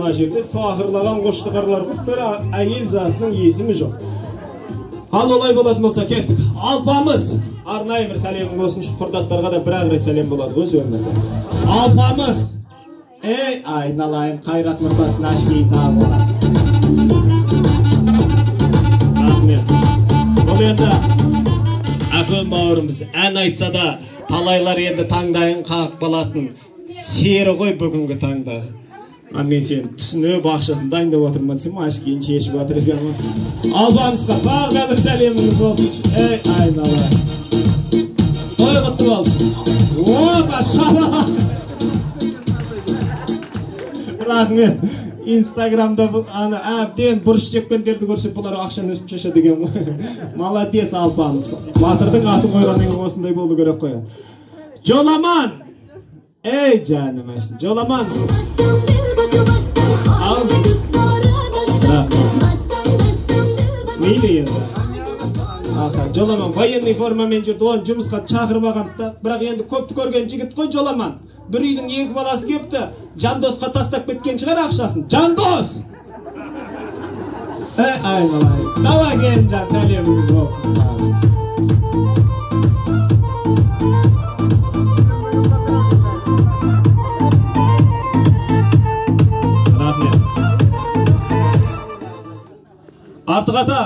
Мына жерде сақырлаған қоштықарлар көп, бір әйел затының есімі жоқ. Ал олай болатын болса кеттік. Алпамыз, арнайы бір сәлемің болсыншы, құрдастарға да бір-ақ рет сәлем болады ғой өз өмірде. Алпамыз, ей айналайын, Қайрат Нұртастың әшкейін тағы болады. Рахмет. Бұл енді әпен бауырымыз ән айтса да талайлар енді таңдайын қағып қалатын сері ғой бүгінгі таңда. Мен сені түсініп ақшасын дайындап отырмын десем, әшкейін шешіп жатыр екен ғой. Алпамысқа тағы да бір сәлеміңіз болсыншы. Ей айналайын. Той құтты болсын. Опа, шабақ. Рахмет. Инстаграмда аны әбден бұрыш жепкендерді көрсек, бұлар ақшаны өсіп шашады екен ғой. Молодец Алпамыс. Батырдың атын қойғаннан кейін осындай болу керек қой. Жоламан. Ей жаным әшін, Жоламан. Ал. Мейлі енді. Аха, Жоламан военный формамен жүрді, оны жұмысқа шақырып алған да, бірақ енді көпті көрген жігіт қой Жоламан. Бір үйдің екі баласы кепті, Жандосқа тастап кеткен шығар ақшасын. Жандос! Ей, айналайын. Давай келінжан, сәлеміңіз болсын. Рахмет. Артық ата,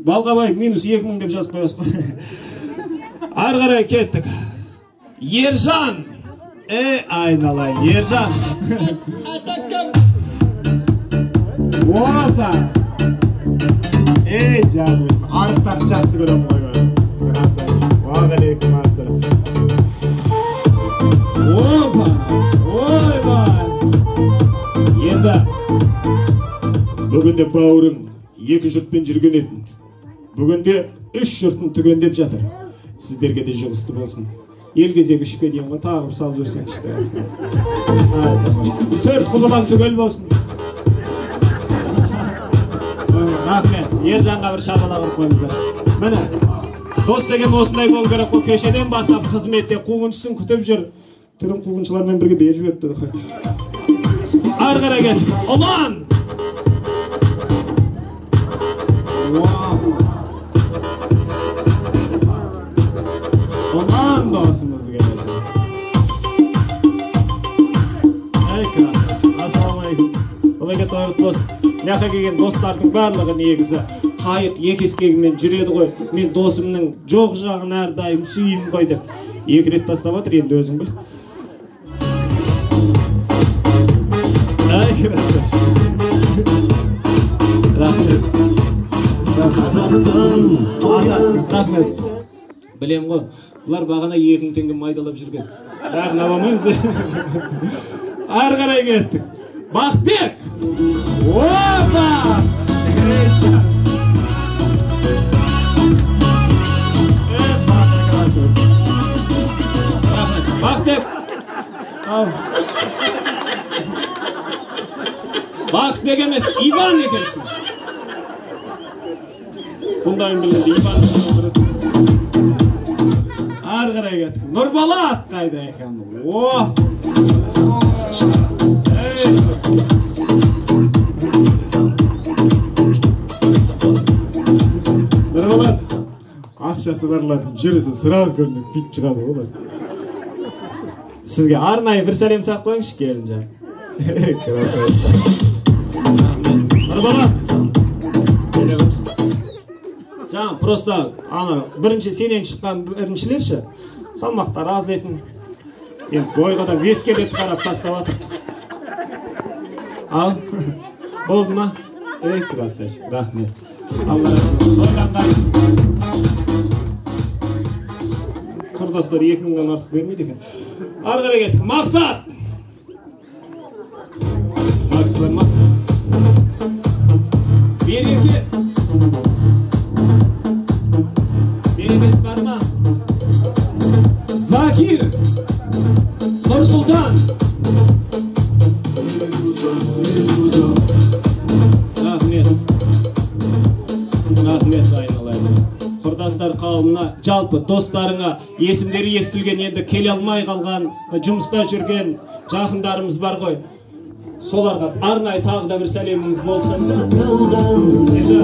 Балғабай минус 2000 деп жазып қоясыз ғой. Ары қарай кеттік. Ержан! Ей, айналайын, Ержан. Опа! Ей, жаным, арықтарды жақсы көремін ғой өзім. Красавчик. Уағалейкум ассалам. Опа! Ойбай! Енді бүгінде бауырың екі жұртпен жүрген етін. Бүгінде үш жұртын түгендеп жатыр. Сіздерге де жұғысты болсын. Ел кезегі үшке дейін ғой, тағы бір салып жүрсеңші. Төрт құбылаң түгел болсын. Рахмет. Ержанға бір шапалақ ұрып қойыңыздар. Міне, дос деген осындай болу керек қой. Кешеден бастап қызметте қуғыншысын күтіп жүр. Түрін қуғыншылармен бірге беріп жіберіпті. Ары қарай кеттік. Ұлан! Ұлан досымыз келе жатыр. Ей, красавчик. Ассалаумағалейкум. Ұлеке той құтты болсын. Мына келген достардың барлығы негізі қайық екі ескегімен жүреді ғой. Мен досымның жоқ жағын әрдайым сүйеймін ғой деп. Екі рет тастап жатыр, енді өзің біл. Ай, красавчик. Рахмет. Рахмет. Білем ғой, бұлар бағана 2000 теңге майдалап жүрген. Бәрін ала алмаймыз. Ары қарай кеттік. Бақытбек! Опа! Бақытбек! Бақытбек емес, Иван екенсің. Бұндайын білгенде Иван. Ары қарай кеттік. Нұрболат қайда екен? О! Нұрболат, ақшасы барлардың жүрісі сразу көрінеді, бүйтіп шығады ғой олар. Сізге арнайы бір сәлем салып қойыңызшы, келінжан. Нұрболат. Жаңа просто ана бірінші сенен шыққан біріншілерші салмақтары аз етін. Енді бойға да вес келеді қарап тастап жатыр. Ал, болды ма? Ей, красавчик, рахмет. Алла разы болсын. Тойдан қайсың. Құрдастар 2000-нан артық бермейді екен. Ары қарай кеттік. Мақсат! Макс бар ма? Береке! Берекет бар ма? Закир! Нұрсұлтан! Рахмет. Рахмет айналайын. Құрдастар қауымына, жалпы достарыңа, есімдері естілген, енді келе алмай қалған, жұмыста жүрген жақындарымыз бар ғой. Соларға арнайы тағы да бір сәлеміңіз болсын. Енді